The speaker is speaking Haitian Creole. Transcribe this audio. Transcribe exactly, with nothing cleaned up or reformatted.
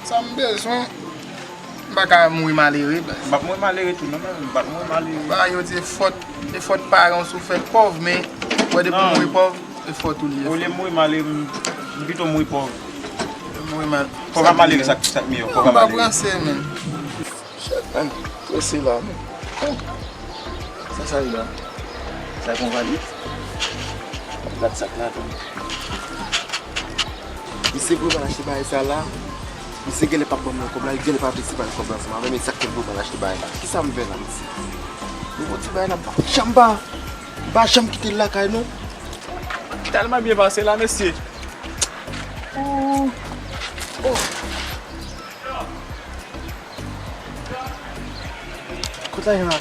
Sa m bezwen. M pa ka mouri malere, baz. M p ap mouri malere tou, non, men m p ap mouri malere. Ba, yo di e fòt, e fòt paran w si w fèt pòv, men wè depi w mouri pòv, e fòt ou li ye. Olye m mouri malere, m, m pito mouri pòv. Mouri mal. Pòv ak malere, sa k, sa k miyò, pòv ak malere. M pa pranse, men. Shit, man. Prese la, men. Sa, sa ye la? Sa e konpani? Gad sa k ladan. Misye vle m al achte bagay sa la. Misye genlè p ap ban mwen kòb la, li genlè p ap vle separe kòb la ansanm avè m, e sa k fè l vle m al achte bagay la. Kisa m fè la, mesye? Nou fè ti bagay la, m pa janm ba, m pa janm kite l lakay, non. Tèlman byen pase la, mesye. Oh. Oh. Kot lajan la?